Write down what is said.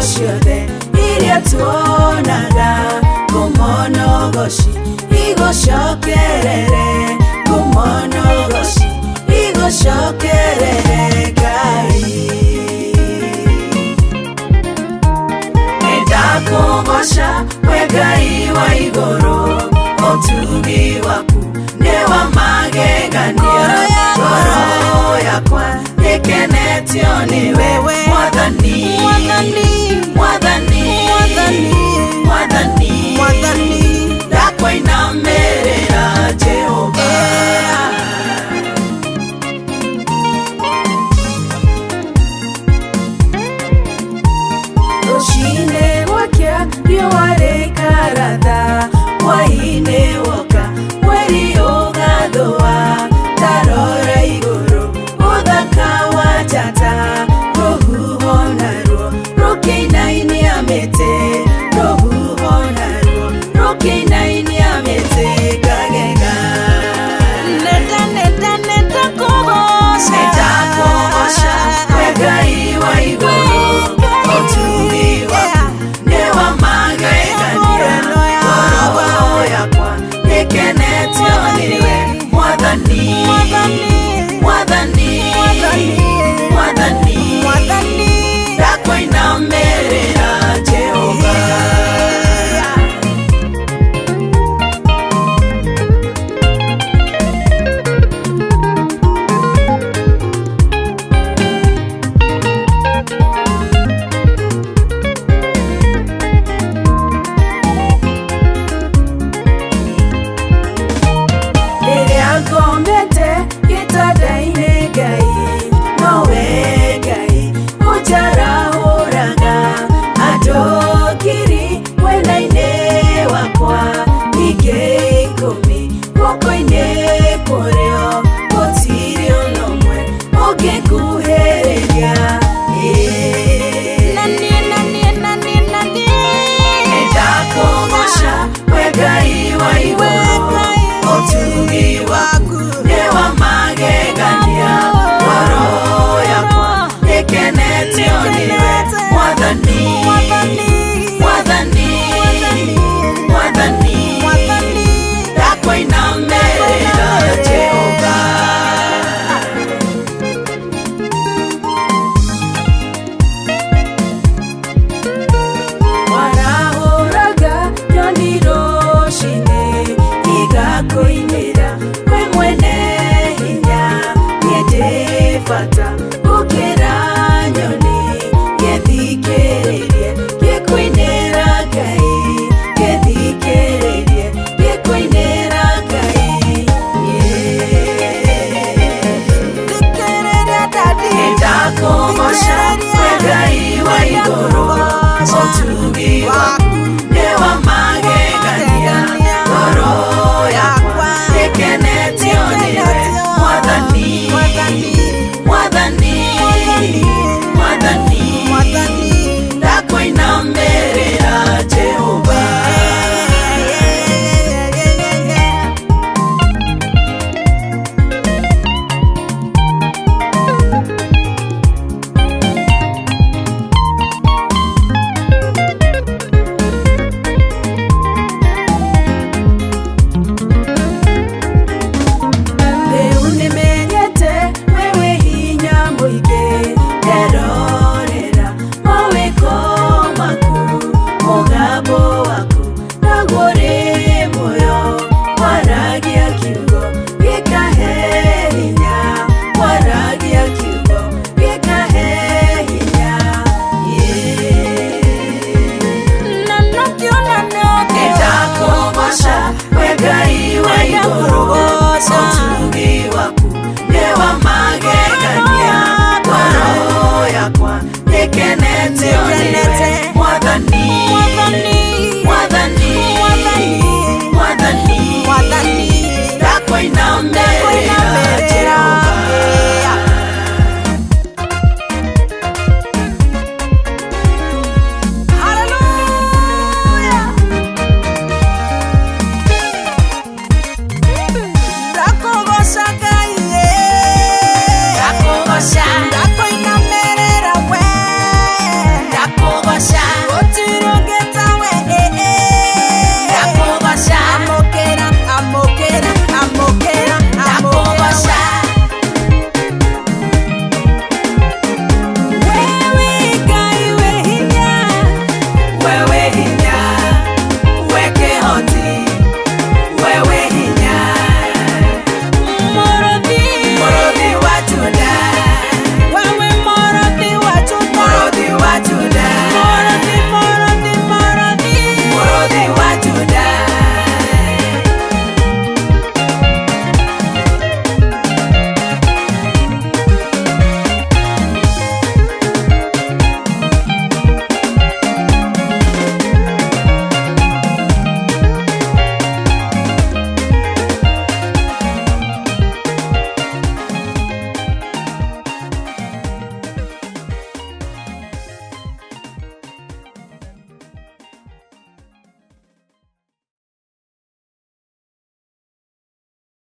Ciothe iria tuonaga, ngumonogoci igũcokerere, ngumonogoci igũcokerere Ngai. Nĩndakũgoca we Ngai wa igũrũ, ũtugi waku nĩ wa magegania. Ngoro yakwa ĩkenetio nĩwe, Mwathani, Mwathani, Mwathani, Mwathani. Ndakũinamĩrĩra Jehova. Rũcinĩ gwakĩa riũa rĩkaratha, hwaĩ-inĩ woka mweri ũgathũa. Tarora igũrũ ũthaka wa njata, rũhuho naruo rũkĩinainia mĩtĩ, rũhuho naruo rũkĩinainia mĩtĩ ngagega. Nenda, nenda, nenda kũgoca. Nĩndakũgoca we Ngai wa igũrũ, ũtugi waku nĩ wa magegania. Ngoro yakwa ĩkenetio nĩwe, Mwathani, Mwathani, Mwathani, Mwathani. Ndakũinamĩrĩra Jehova. Rĩrĩa ngomete gĩtanda-inĩ Ngai, nowe Ngai ũnjarahũraga. Andũ ngiri mwena-inĩ wakwa, ingĩ 10 guoko-inĩ kũrĩo, gũtirĩ ona ũmwe ũngĩnguhĩrĩria. Na niĩ, na niĩ, na niĩ, na niĩ. Nĩndakũgoca we Ngai wa igũrũ, ũtugi waku nĩ wa magegania. Ngoro yakwa ĩkenetio nĩwe, Mwathani, Mwathani, Mwathani, Mwathani. Ndakũinamĩrĩra Jehova. Warahũraga nyoni rũcinĩ igakũinĩra, we mwene hinya, niĩ ndĩ bata gũkĩra nyoni. Gĩthikĩrĩrie gĩkũinĩra Ngai, gĩthikĩrĩrie gĩkũinĩra Ngai. Thikĩrĩria daddy. Nĩndakũgoca we Ngai wa igũrũ, ũtugi waku